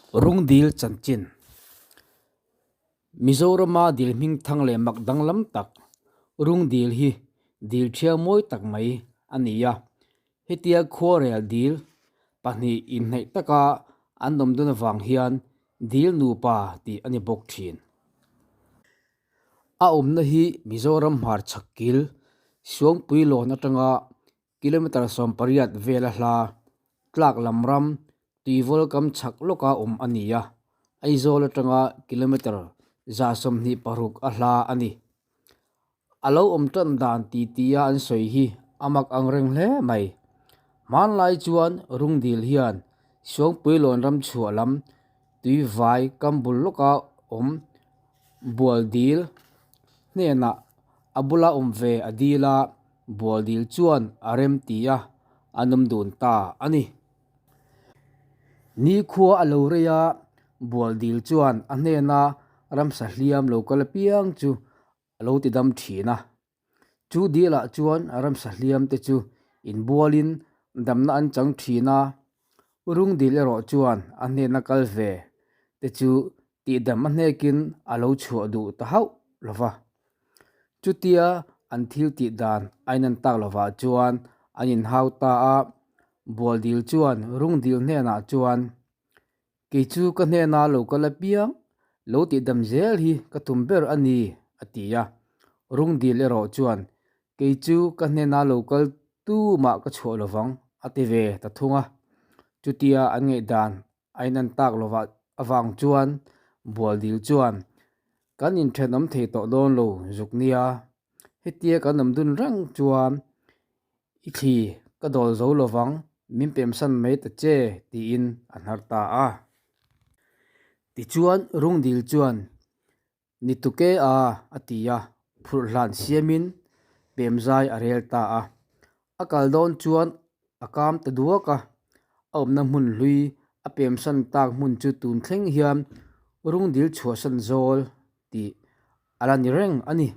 Rungdil chanchin. Mizorama dil hming thang leh mak danglam tak Rungdil hi dil thiang mawi tak mai a ni a. Hetia khuarel dil pahnih inhnaih taka an awm dun avang hian dil nupa tih a ni bawk thin. A awmna hi Mizoram hmarchhak kil Suangpuilawn atanga Kilometre 18 vela hla tlak lam ram tuivawl kam chhak lawka awm a ni a, Aizawl atanga kilometre 126 a hla a ni. A lo awm tan dan ti tia an sawi hi a mak ang reng hle mai. Hmanlai chuan Rungdil hian Suangpuilawn ram chhuah lam tuivai kam bul lawka awm Bualdil hnenah a bula awm ve a dil a, Bualdil chuan a rem ti a, an awm dun ta a ni. Nikhua a lo rei a, Bualdil chuan a hnena ramsa hliam lo kal apiang chu a lo ti dam thin a. Chu dilah chuan ramsa hliam te chu inbualin damna an chang thin a, Rungdil erawh chuan a hnena kal ve te chu tihdam a hnekin a lo chhuah duh ta hauh lo va. Chutia an thil tih dan a inan tak lovah chuan an inhau ta a, Bualdil chuan Rungdil hnenah chuan, Kei chu ka hnena lo kal apiang, lo tihdam zel hi ka tum ber a ni, a ti a. Rungdil erawh chuan, Kei chu ka hnena lo kal tumah ka chhuah lovang, a ti ve ta thung a. Chutia an ngaihdan a inan tak lovah avang chuan Bualdil chuan, Kan inthenawm thei tawh dawn lo zuk nia, hetia kan awm dun reng chuan i thli ka dawl zo lovang, min pemsan mai ta che, tiin a hnar ta a. Tichuan Rungdil chuan, Ni tuke a, a ti a, phurh hlan siamin pemzai a rel ta a. A kal dawn chuan a kam ta duak a, a awmna hmun hlui a pemsan tak hmun chu tun thleng hian Rungdil chhuahsan zawl tih a la ni reng a ni.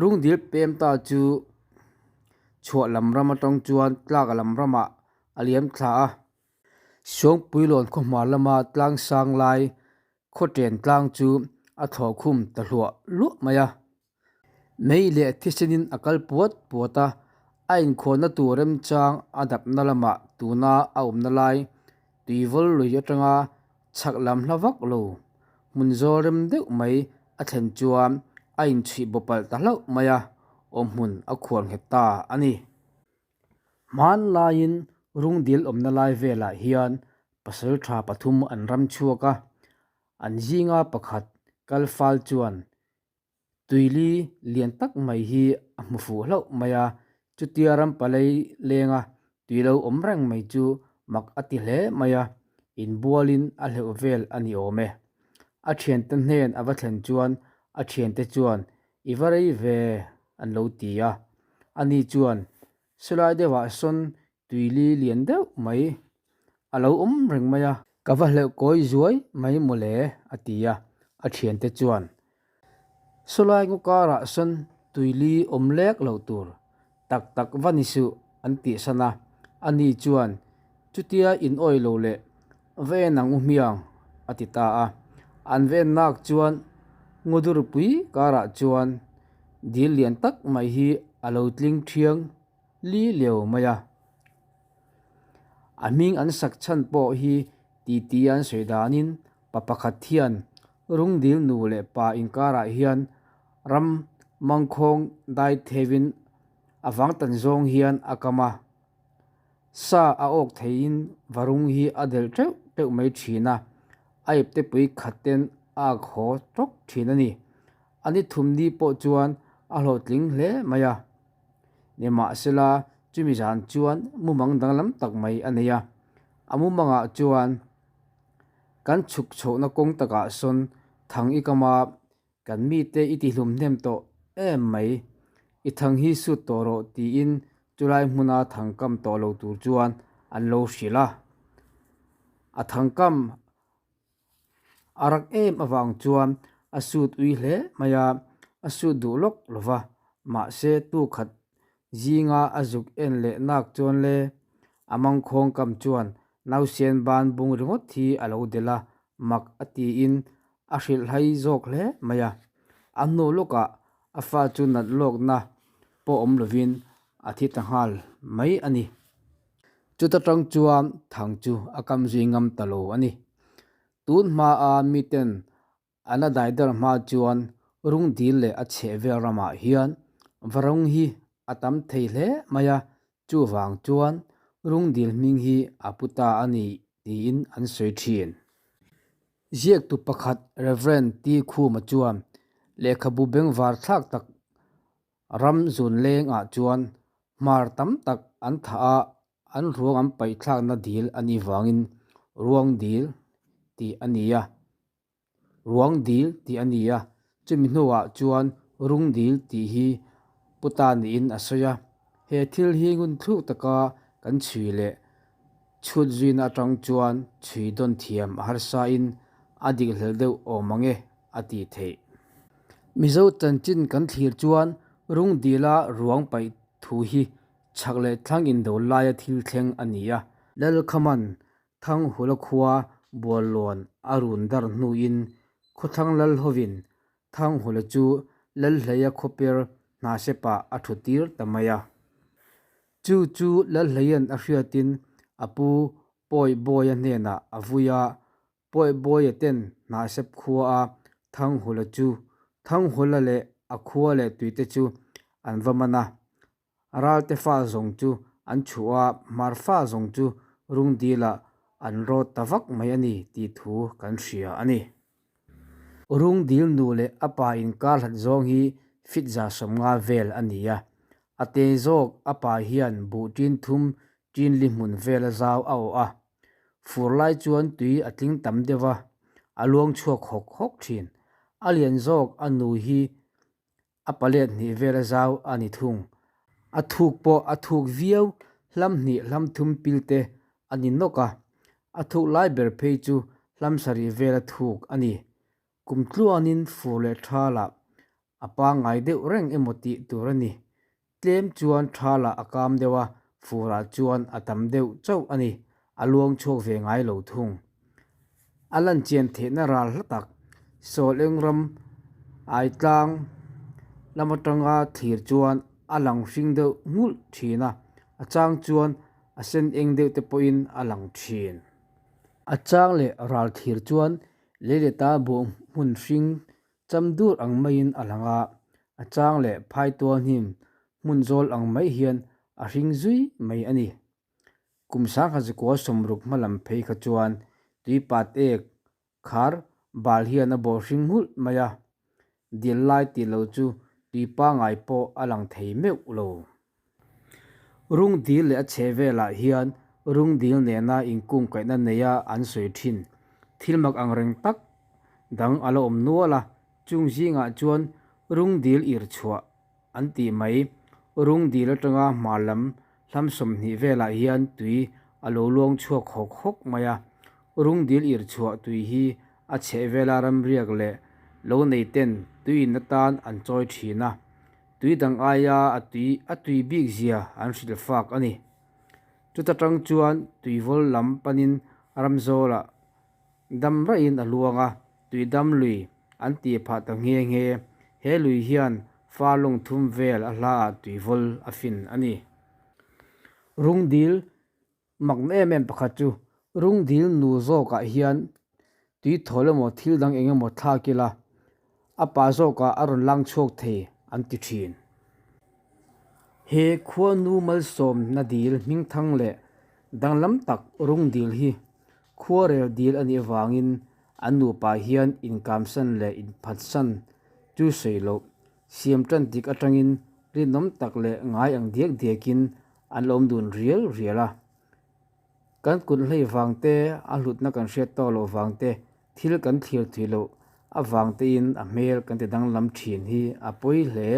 Rungdil pem ta chu chhuah lam ram atang chuan tlak lam ramah a liam thla a. Suangpuilawn khawhma lama tlang sang lai Khawṭen tlang chu a thlawh khum ta hluah luah mai a. Mei leh thisenin a kal puat puat a, a inkhuahna tur remchang a dapna lamah tuna a awmna lai tuivawl lui atanga chhak lam hla vak lo hmun zawl rem deuh mai a thlen chuan a inchhuih baw palh ta hlauh mai a, awmhmun a khuar nghet ta a ni. Hmanlaiin Rungdil awmna lai velah hian pasal tha pathum an ram chhuak a, an zinga pakhat kal fal chuan tuili lian tak mai hi a hmu fuh hlauh mai a, chutia ram palei lenga tui lo awm reng mai chu mak a ti hle mai a, inbualin a hleuh vel a ni awm e. A thiante hnen a va thlen chuan a thiante chuan I va rei ve an lo ti a, ani chuan silai deuhah sawn tuili lian deuh mai a lo awm reng mai a. Ka va hleuh kawi zuai mai mawle a ti a, a thiante chuan sawlai ngaw karah sawn tuili awm lek loh tur tak tak va ni suh an tihsan a, ani chuan chutia in awi lo leh va en ang u hmiang a ti ta a, an va en nak chuan ngawdur pui karah chuan dil lian tak mai hi a lo tling thiang li leu mai a. A hming an sak chhan pawh hi titi an sawi danin pa pakhat hian Rungdil nu leh pa inkarah hian ram mangkhawng dai theuhin a vang tan zawng hian a kam a. Sa a awk theihin varung hi a delh teuh teuh mai thin a, a ipte pui khat ten a ak haw tawk thin a ni. A ni thum ni pawh chuan a hlawhtling hle mai a. Nimahsela chumi zan chuan mumang danglam tak mai a nei a, a mumangah chuan Kan chhuk chhohna kawng takah sawn thang i kam a, kan mite i tihlum hnem tawh em mai. I thang hi sut tawh rawh tiin chulai hmuna thang kam tawh lo tur chuan an lo hrilh a. A thang kam a rak em avang chuan a sut ui hle mai a, a sut duh lawk lo va, mahse tu khat zinga a zuk en leh nak chuan le a mangkhawng kam chuan Nausen ban bung ringawt hi a lo delh a, mak a tiin a hrilhhai zawk hle mai a. A hnu lawkah a fa chu nat lawkna pawh awm lovin a thi ta nghal mai a ni. Chuta tang chuan thang chu a kam zui ngam ta lo a ni. Tun hmaa miten An a daidar hma chuan Rungdil leh a chhehvel ramah hian Varung hi a tam thei hle mai a, chuvang chuan Rungdil hming hi a pu ta a ni tiin an sawi thin. Ziaktu pakhat Rev. T. Khuma chuan lehkhabu bengvar thlak tak ram zun lengah chuan hmar tam tak an thah a, an ruang an paihthlakna dil a nih vangin Ruang dil tih a ni a. Ruang dil tih a ni a, chumi hnuah chuan rung dil tih hi pu ta niin a sawi a. He thil hi ngun thluk taka kan chhui leh chhut zuina atang chuan chhui dawn thiam a harsain a dik hlel deuh awm ang e a tih theih. Mizo chanchin kan thlir chuan rung dila ruang paih thu hi chhak leh thlang indo laia thil thleng a ni a. Lalkhaman Thanghula khua Buallawn a run dar hnuin khawthlang lal hovin Thanghula chu Lalhleia khawper hnahsepah a thu tir ta mai a. Chu chu Lalhleia'n a hriatin a pu Pawihbawia hnenah a vui a, Pawihbawia ten hnahsep khua a Thanghula chu Thanghula leh a khua leh tuite chu an va man a. Ralte fa zawng chu an chhuh a, hmar fa zawng chu Rungdilah an rawt ta vak mai a ni tih thu kan hria a ni. Rungdil nu leh a pa inkar hlat zawng hi fit 150 vel a ni a, a te zawk a pa hian buh ṭin thum ṭin li hmun vela zau a awh a, fur lai chuan tui a tling tam deuh a, a luang chhuak hawk hawk ṭhin. A lian zawk a nu hi A palet hnih vela zau a ni thung. A thuk pawh a thuk viau, hlam hnih hlam thum pil te a ni nawk a. A thuk lai ber phei chu hlam sarih vela thuk a ni. Kum tluanin fur leh thalah a pangngai deuh reng emaw tih tur a ni. Tlem chuan thalah a kam deuh a, furah chuan a tam deuh chauh a ni. A luang chhuak ve ngai lo thung. A lan chian theihna ral hla tak, Sawl eng ram Aitlang lam atanga thlir chuan a lang hring deuh nghulh thin a, a chang chuan a sen eng deuh te pawhin a lang thin. A chang leh ral thlir chuan leileta buh hmun hring Cham dur ang maiin a lang a, a chang leh phai tual hnim hmun zawl ang mai hian a hring zui mai a ni. Kum 1960 hma lam phei kha chuan tuipat ek khar bal hian a bawh hring nghulh mai a, dil lai tih lo chu tui pangngai pawh a lang thei meuh lo. Rung dil leh a chhe velah hian rung dil nena inkungkaihna neia an sawi thin. Thil mak ang reng tak dang a la awm nual a, chung zingah chuan rung dil ir chhuah an tih mai. Rung dil atanga hma lam hlam 20 velah hian tui a lo luang chhuak hawk hawk mai a. Rung dil ir chhuah tui hi a chhehvela ramriak leh lo neiten tuiin atan an chawi thin a. Tui dang aia a tui a tui bik zia an hrilh fak a ni. Chuta tang chuan tuivawl lam panin ramzawlah dam raihin a luang a, tui dam lui an tih phah ta nghe nghe. He lui hian fa lawng thum vel a hlaah tuivawl a fin a ni. Rungdil Makna em em pakhat chu Rungdil nu zawkah hian tui thawl emaw thil dang eng emaw thlak ila a pa zawkah a rawn lang chhuak thei an ti thin. He khuanu malsawmna dil hmingthang leh danglam tak Rungdil hi khuarel dil a nih avangin an nupa hian inkamsan leh inphatsan chu sawi loh siam tan tik atangin rinawm tak leh ngai ang diak diakin An lo awm dun rial rial a. Kan kut hlei vang te, a hlutna kan hriat tawk loh vang te, thil kan thlir thui loh avang tein a hmel kan ti danglam thin hi a pawi hle.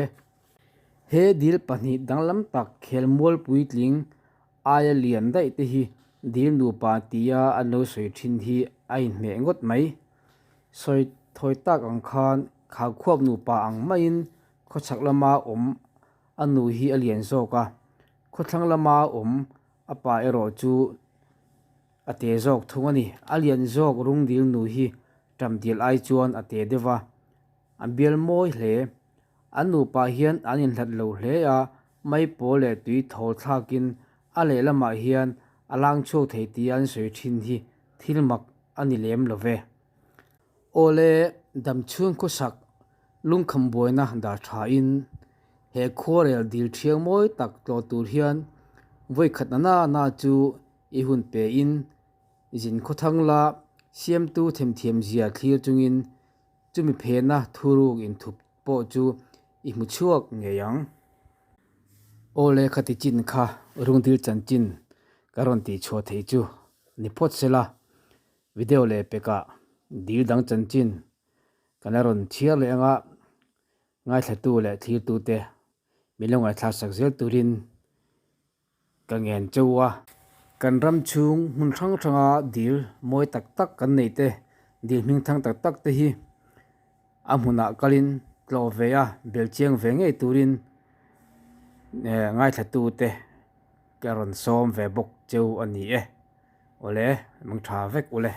He dil pahnih danglam tak khelmual puitling aia lian daih te hi dil nupa tia an lo sawi thin hi a inhmeh ngawt mai. Sawi thawi tak ang khan khaukhuap nupa ang maiin khawchhak lama awm A nu hi a lian zawk a, khawthlang lama awm a pa erawh chu a te zawk thung a ni. A lian zawk Rungdil nu hi Ṭamdil ai chuan a te deuh a, a bial mawi hle. An nupa hian an inhlat lo hle a, maipawl leh tui thawl thlakin a lehlamah hian a lang chhuak thei tia an sawi thin hi thil mak a ni lem lo ve. Awle, damchhung khawsak lungkham buaina dah thain he khuarel dil thiang mawi tak tlawh tur hian vawikhat na na na chu i hun pein zin khawthang la siamtu themthiam zia thlir chungin chumi phena thuruk inthup pawh chu i hmu chhuak ngei ang. Awle khati chin kha rungdil chanchin ka rawn tih chhuah theih chu ni phawt sela, video leh pekah dil dang chanchin kan la rawn chhiar leh anga ngaithlatu leh thlirtute min lo ngaithlaksak zel turin Ka ngen cheu a. Kan ram chhung hmun hrang hranga dil mawi tak tak kan nei te, dil hming thang tak tak te hi a hmunah kalin tlawh ve a, bel chiang ve ngei turin ngaithlatu te ka rawn sawm ve bawk cheu a ni e. Awle, mang tha vek ule.